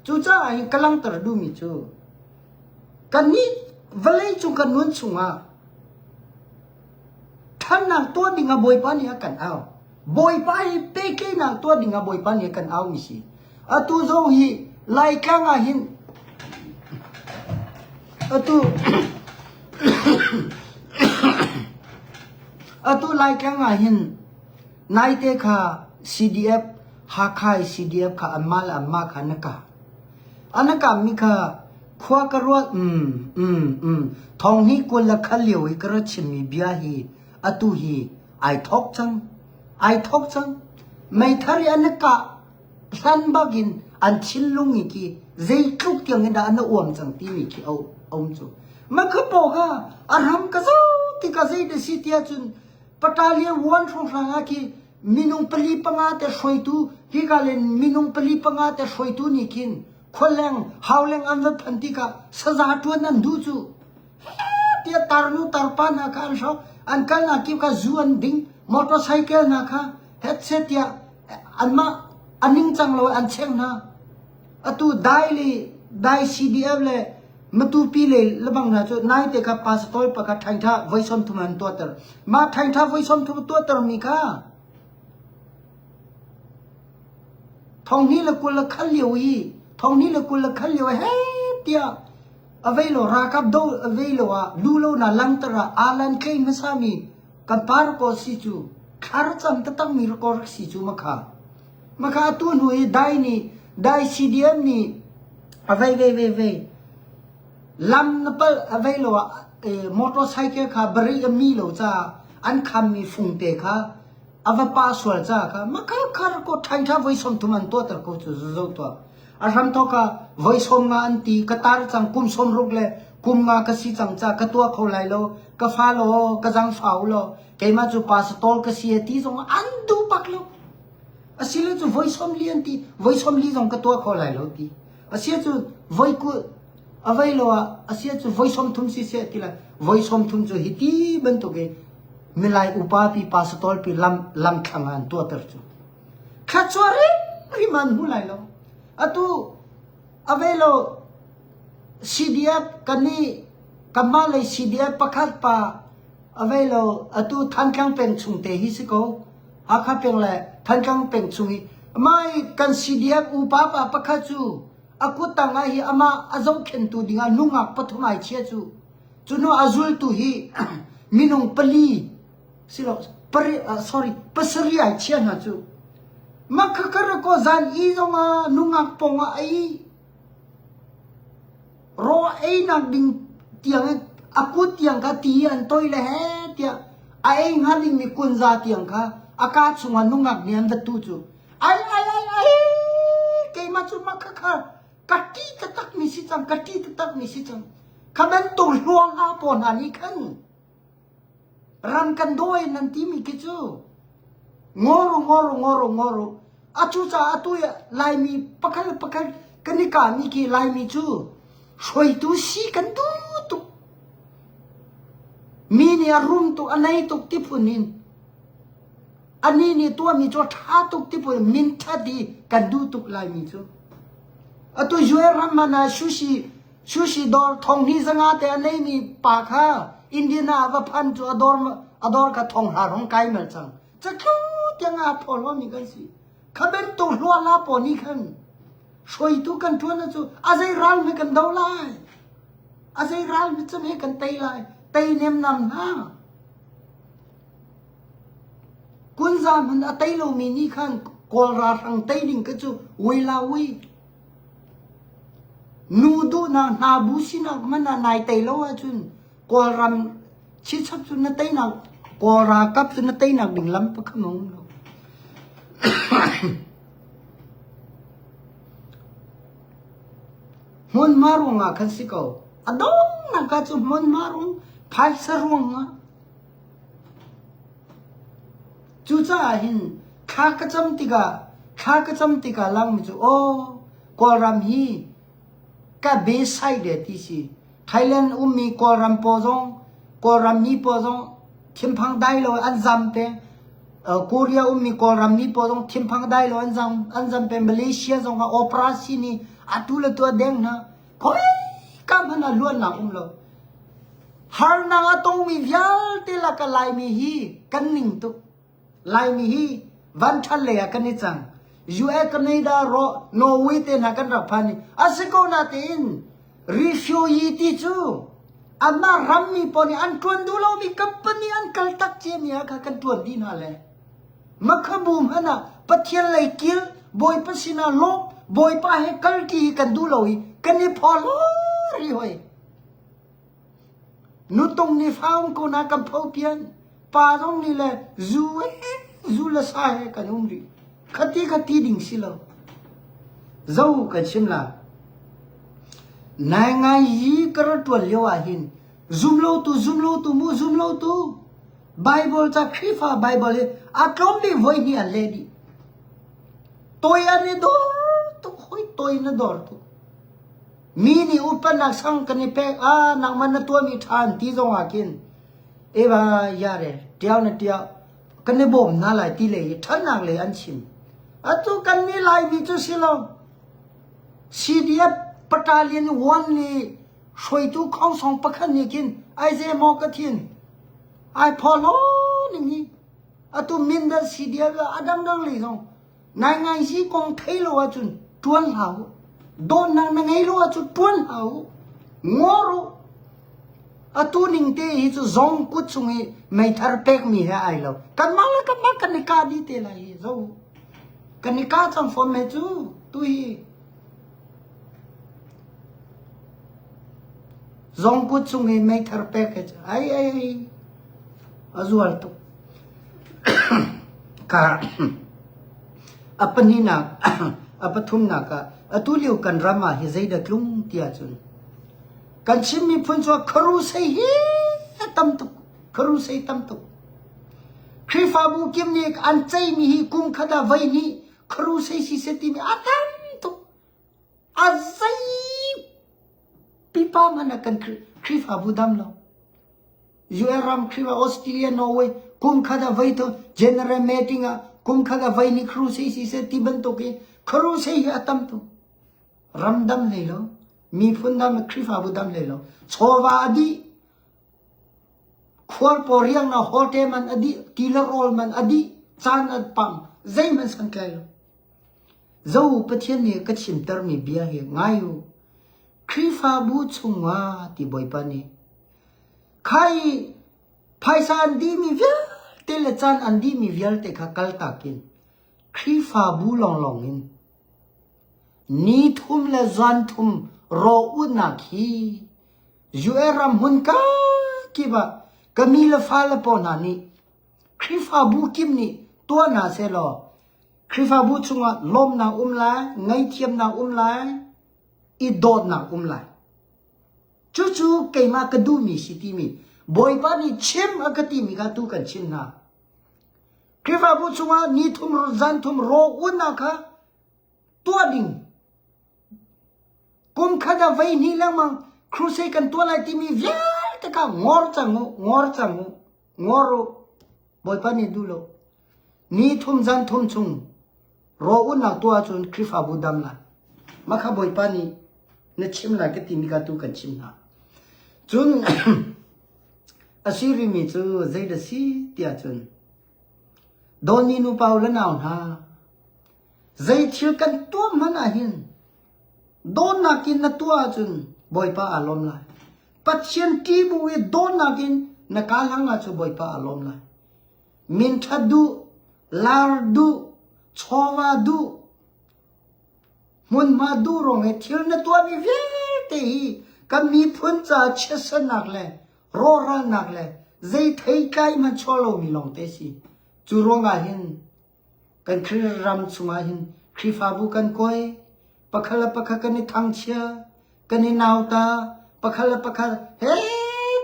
Cucaah hin ka langhter duhmi cu kannih vawlei cung kan nun chungah ṭhannak tuah ding ah Bawipa nih a kan au. Bawipa hi pehtlaihnak tuah ding ah Bawipa nih a kan aumi si. Atu zong hi Laitlang ah hin atu atu Laitlang ah hin naite kha CDF Hakha i CDF kha anmah le anmah kha na kah. An na kahmi kha khua ka ruat mm mm mm thong hi kul le khat lio i ka ra chimmi bia hi atu hi ai thawk cang. Ai thawk cang. Meithar i an i kah hlan bak in an thinlung i khi zeitluk tiang in dah an uam cang timi khi a um cu. Mah kha paw kha a ram ka zoh tikah zei da si tiah cun. Battalion 1 hrawnghrang ah khi minung pali panga te hruaitu hika le minung pali panga te hruaitu nih khin khualeng hauleng an va phan tikah saza ṭuan an duh cu tiah tarnu tarpa hna kha an hrawk an kalnak kip kha zu an ding motorcycle hna kha hetchet tiah anmah a ningcang lo an cheng hna atu dai le dai CDF le Matupi le lebang hna cu naite kha pastor pakhat ṭhaingṭha voi 30 an tuahter mah ṭhaingṭha voi 30 tuahter mi kha Thonghnih le 20 le khat lio i thonghnih le 20 le khat lio he tiah a vei lo ralkap do a vei lo ah lu lo na langter ah alan tlei hmasa mi kan pa rakaw si cu thlar cam taktak mi rakaw rak si cu makha makha atu hnu i dai nih dai CDM nih a vei vei vei vei lam na pal a vei lo ah motorcycle kha bari a mi lo caah an kham mi fungte kha A va pa sual caah kha maka khar ko ṭhaingṭha voi 30 an tuahter ko cu zo tuah. A hramthawk ah voi 50 an ti ka tar cang kum 60 le kum nga ka si cang ca ka tuah kho lai lo ka fa law ka zangfa u law keimah cu pastor ka si ti zong an duh bak lo. Asile cu voi 40 an ti voi 40 zong ka tuah kho lai lo ti. Asia cu voi ku a vei lo ah asia cu voi 30 si seh ti lai voi 30 cu hi ti bantuk i milai upa pi pastor pi lam lam thlang ah an tuahter cu thluachuah rim an hmu lai lo atu a vei lo CDF kan i kanmah lei CDF pakhat pa a vei lo atu Thantlang peng chung te hi si ko Hakha peng le Thantlang peng chung i mai kan CDF upa pa pakhat cu a kut tang ah hi amah a zohkhenhtu dingah nungak pathum ai chia cu cu hnu a zultu hi minung pali silo pari uh, sorry pasarih ai chia hna cu makhakar ko zan i zong ah nungak pong ah ai ro ei nak ding tiang a kut tiang kha ti an toi le he tiah a ei hnga ding mi kunza tiang kha a ka chungah nungak nih an va tu cu ai ai ai ai keimah cu makhakar ka ṭi taktak mi si cang ka ṭi taktak mi si cang kha bantuk hluang hla pawl hna nih khan ram kan dawi nan timi khi cu ngoru ngoru ngoru ngoru a cu caah atu laimi pakhat le pakhat kan i kahmi khi laimi cu hruaitu si kan duh tuk mi nih a rum tuk a nei tuk ti phun in Anih nih tuahmi cu a ṭha tuk ti pun min ṭhat i kan duh tuk laimi cu. Atu US ram hmanh ah sushi sushi dawr thong hnih zanga te a neimi pa kha Indiana ah va phan cu a dawr a dawr kha thong hra rong kai mel cang. Catlu tiang ah phawrhlawmi kan si. Kha bantuk hluahla pawl nih khan hruaitu kan ṭuan cu a zei ral hme kan do lai. A zei ral hme cu he kan tei lai. Tei nemnam hna. Kunza hmanh a tei lomi nih khan Kawl ralhrang tei ding kha cu ui la ui. Nu duhnak hna bu sinak hmanh ah nai tei lo ahcun Kawlram chichap cu na teinak Kawl ralkap cu na teinak ding lam pakhat a um lo. Hmunhma ruangah khan si ko. A donghnak ah cu hmunhma ruang, phaisa ruangah Cucaah hin thla ka cam tikah thla ka cam tikah langmi cu aw Kawlram hi ka besai de ti si. Thailand ummi Kawlram paw zong Kawlram mi paw zong thinphang dai lo an zam peng. Korea ummi Kawlram mi paw zong thinphang dai lo an zam an zam peng. Malaysia zong ah operasi nih atu le tu a deng hna. Khoi ka hmanh ah luannak um lo. Harnak a tongmi vialte lakah Laimi hi kan ning tuk. Laimi hi vanṭhat lei ah kan i cang. US, Canada, Norway te hna kan rak phan i a si ko natein refugee ti cu anmah rammi pawl nih an ṭuan duh lomi company an kal tak ciami ah kha kan ṭuan dih hna le makhabu hmanh ah Pathian lei kil Bawipa sinah lawm Bawipa he kalṭi hi kan duh lo i kan i phawrhlaw rih hoi. Nutung nih faung ko na kan pho pian. Pa zong nih le zu he zu le sa he kan um rih. Khati khati ding si lo. Zo kan chim la. Nai ngai yi ka ra tuan lio ah hin zum lo tu zum lo tu mu zum lo tu. Bible ca Khrihfa Bible hi a tlawm bik voi hnih an leh dih. Toi an i dor tuk hoi toi na dor tuk. Mi nih upatnak sang kan i pek ah nangmah na tuahmi ṭha an ti zong ah khin eva yare ṭiao na ṭiao kan i bawm hna lai ti lei i ṭhatnak lei an chim. Atu kan nih Laimi cu si lo. CDF Battalion 1 nih hruaitu khongsong pakhat nih khin ai zeimaw ka thin ai phawhlaw ning hi atu Mindat CDF a dangdang lei zong Ngaingaisi kong thei lo ahcun ṭuan hlah u. Dawtnak na ngei lo ahcun ṭuan hlah u. Ngor u. Atu ning te hi cu zong kut chung i meithar pekmi he ai lo. Kanmah le kanmah kan i kah dih te lai hi zo. Kan i kah cang fawn me cu tu hi. Zong kut chung i meithar pek he cu ai ai ai a zual tuk. Ka a pahnihnak a pathumnak ah atu lio kan ram ah hi zeidah tlung ti ahcun kan Chin miphun cu kharusei hi a tam tuk kharusei tam tuk Khrihfabu kim nih an ceimi hi kum khat ah voi hnih kharusei siseh timi a tam tuk a zei pipa hmanh ah kan Khrihfabu dam lo US ram Khrihfa Australia Norway kum khat ah voi thum general meeting ah kum khat ah voi ni crusade siseh ti bantuk in crusade hi a tam tuk ram dam hlei lo miphun dam Khrihfabu dam hlei lo chawva a dih khual paw riang na hotel man a dih ti le rawl man a dih caan a pam zeihmanh san tlai lo zo Pathian nih ka chimtermi bia hi ngai u Khrihfabu chungah ti Bawipa nih Khai phaisa an dihmi vialte le caan an dihmi vialte kha kaltak in Khrihfabu lawnglawng in ni thum le zan thum rawh-utnak hi US ram hmun kakip ah ka mi le fale pawl hna nih Khrihfabu kip nih tuah hna sehlaw Khrihfabu chungah lawmnak um lai, ngaihthiamnak um lai, i dawtnak um lai. Cucu keimah ka duhmi si timi Bawipa nih chim a ka timi kha tu kan chim hna. Khrihfabu chungah ni thum zan thum raw unnak kha tuah ding. Kum khat ah voi hnih lengmang crusade kan tuah lai timi vialte kha ngor cang u, ngor cang u, ngor u. Bawipa nih duh lo. Ni thum zan thum chung raw unnak tuah ahcun Khrihfabu dam lai. Mah kha Bawipa nih na chim lai ka timi kha tu kan chim hna. Cun a si rimi cu zeidah si tiah cun dawni nupa u le nau hna zei thil kan tuah hmanh ah hin dawtnak in na tuah ahcun Bawipa aa lawm lai. Pathian ṭih bu i dawtnak in na kaa hlang ahcun Bawipa aa lawm lai. Minṭhat duh, lar duh, chawva duh, hmunhma duh ruang i thil na tuahmi vialte hi kan miphun caah chiatsernak le rawhralnak le zei theitlai hmanh chuah lomi lawngte si. Cu ruangah hin kan Khrih ram chungah hin Khrihfabu kan kuai, pakhat le pakhat kan i thangchia, kan i nauta, pakhat le pakhat he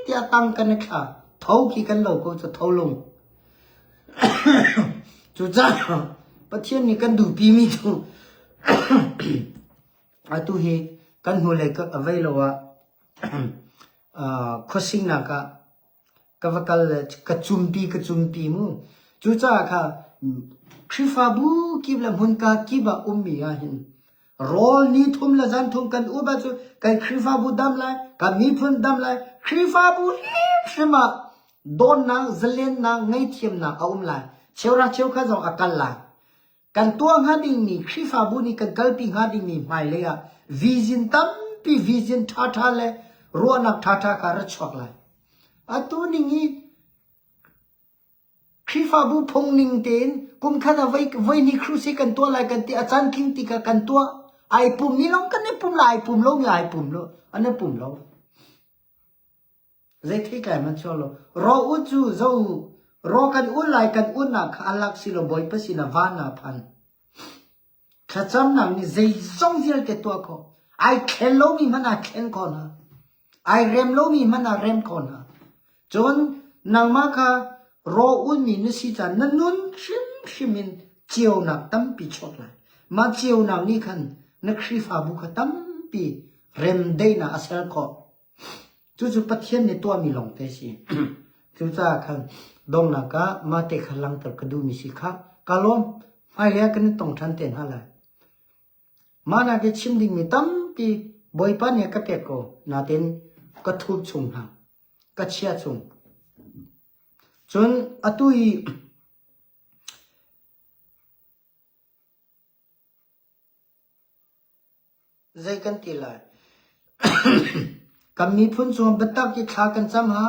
tiah tang kan i thla. Tho khi kan lo ko cu tho lung. Cucaah Pathian nih kan duhpimi cu atu hi kan hnulei ka vei lo ah khuasingnak ah ka va kal le ka cumpi ka cumpi mu. Cucaah kha Khrihfabu kip le hmunka kip ah ummi ah hin rawl ni thum le zan thum kan up ahcun kan Khrihfabu dam lai, kan miphun dam lai, Khrihfabu hrimhrim ah dawtnak, zalennak, ngaihthiamnak a um lai. Cheuhra cheukhat zong a kal lai. Kan tuah hnga dingmi Khrihfabu nih kan kalpi hnga dingmi hmailei ah vision tampi vision ṭhaṭha le ruahnak ṭhaṭha kha ra chuak lai. Atu ning i Khrihfabu phung ning tein kum khat ah voi voi hnih crusade kan tuah lai kan ti a caan tling ti kha kan tuah. Ai pum mi lawng kan i pum lai, ai pum lomi ai pum lo, an i pum lo. Zei theitlai hmanh chuak lo. Raw u cu zo u. Raw kan un lai kan unnak kha a lak si lo Bawipa sinah van ah phan. Thlacamnak nih zeizong vialte tuah khawh. Ai thlen lomi hmanh aa thlen khawh hna. Ai rem lomi hmanh aa rem khawh hna. Cun nangmah kha. Raw ulmi na si caah na nun hrimhrim in ceunak tampi chuak lai. Mah ceunak nih khan na Khrihfabu kha tampi remdaihnak a ser khawh. Cucu Pathian nih tuahmi lawngte a si. Cucaah khan donghnak ah mah te kha langhter ka duhmi si kha ka lawm. Hmailei ah kan i tong ṭhan te hna lai. Mah nakin chim dingmi tampi Bawipa nih a ka pek ko. Nain ka thup chung hna. Ka chia chung. Cun atu i Zei kan ti lai? Kan miphun cung biatak i thla kan cam ha.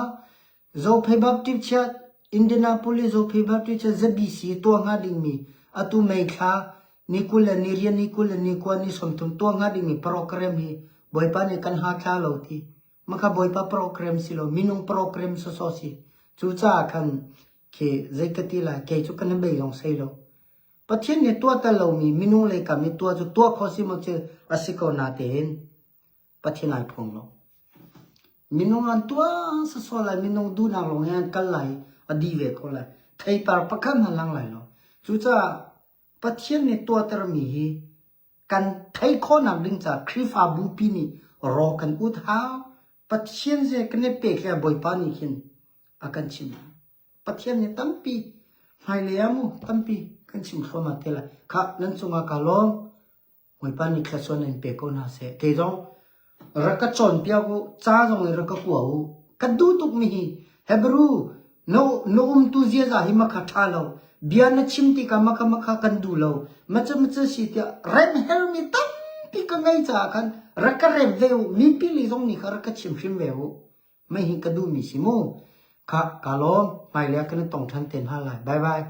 Zophei Baptist Church, Indianapolis Zophei Baptist Church ZBC tuah hnga dingmi atu May thla ni 20 le ni rian ni 20 le ni kua ni 30 tuah hnga dingmi program hi Bawipa nih kan ha thla lo ti. Maka Bawipa program si lo, minung program sawsawh si. Cucaah khan khi zei ka ti lai, kei cu kan bei zong sei lo. Pathian nih tuah tal lomi minung lei kam i tuah cu tuah khawh si maw cu a si ko natein Pathian ai phuang lo. Minung an tuah sawsawh lai, minung duhnak lawng he an kal lai, a di ve ko lai. Theipar pakhat hmanh lang lai lo. Cucaah Pathian nih tuahtermi hi kan theih khawhnak ding caah Khrihfabu pi nih raw kan ut hau. Pathian ze kan i pek le Bawipa nih khin a kan chimh. Pathian nih tampi hmailei ah mu tampi kan chim thluahmah te lai. Khah nan cungah kaa lawm. Bawipa nih thluachuah in pe ko hna seh. Kei zong rak ka cawnpiak u, ca zong in rak ka kua u. Ka duh tukmi hi Hebrew na, na umtu ziaza hi makha ṭha lo. Bia na chim tikah makha makha kan duh lo. Maca maca si tiah rem hermi tampi ka ngei caah khan rak ka rem ve u. Mipi li zong nih kha rak ka chim hrim ve u. Mei hi ka duhmi si mu. Khah, ka lawm. Hmailei ah kan i tong ṭhan te hna lai. Bye bye.